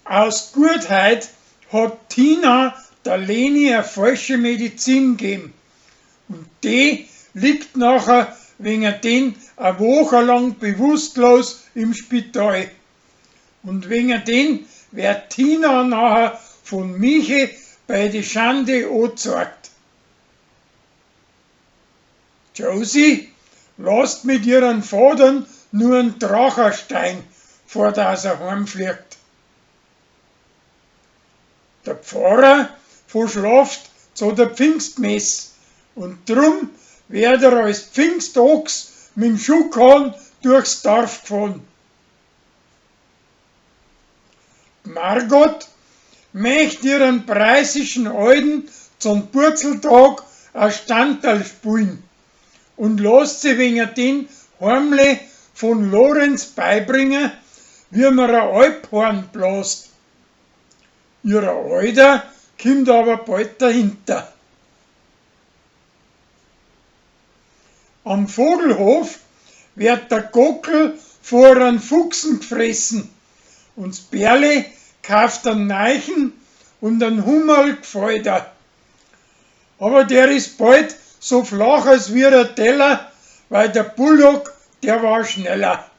Aus Gutheit hat Tina der Leni a falsche Medizin geben und die liegt nachher wegen den a Woche lang bewusstlos im Spital. Und wegen den wird Tina nachher von Michi bei die Schande angezeigt. Josie lasst mit ihren Vater nur einen Dracherstein, vor dass er heimfliegt. Der Pfarrer verschlaft zu der Pfingstmess und drum wird er als Pfingstochs mit dem Schuhkahn durchs Dorf gefahren. Margot möcht ihren preußischen Alten zum Purzeltag a Standerl spielen und lässt sich wegen den heimlich von Lorenz beibringen, wie man a Alphorn blast. Ihrer Alter kommt aber bald dahinter. Am Vogelhof wird der Gockel vor einem Fuchsen gefressen und das Bärli kauft einen Neichen und einen Hummerl gefällt er. Aber der ist bald so flach als wie ein Teller, weil der Bulldog, der war schneller.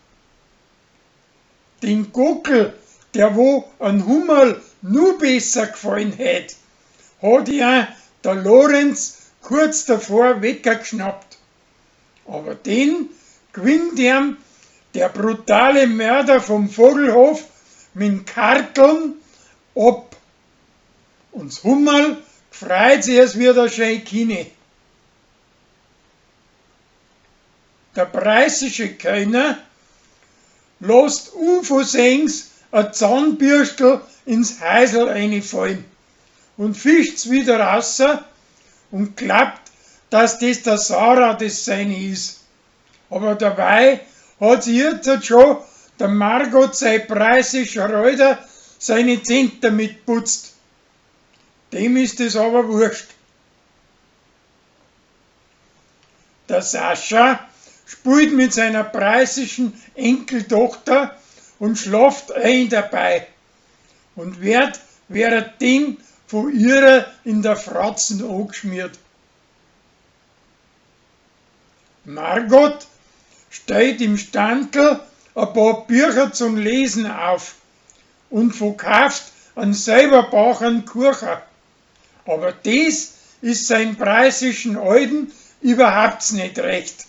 Den Gockel, der wo ein Hummerl nu besser gefallen hätt, hat ihn der Lorenz kurz davor weggeschnappt. Aber den gewinnt ihm der brutale Mörder vom Vogelhof mit Karteln ab. Und das Hummerl freut sich es wieder schön Kine. Der preußische Kölner lässt unversehens ein Zahnbürstel ins Häusl reinfallen und fischt's wieder raus und glaubt, dass das der Sarah das seine ist. Aber dabei hat sie jetzt schon der Margot sein preußischer Alter seine Zähne damit putzt. Dem ist es aber wurscht. Der Sascha spielt mit seiner preußischen Enkeltochter und schlaft ein dabei und wird währenddem von ihrer in der Fratzen angeschmiert. Margot stellt im Standl ein paar Bücher zum Lesen auf und verkauft einen selber Kuchen. Aber das ist seinem preußischen Alten überhaupt nicht recht.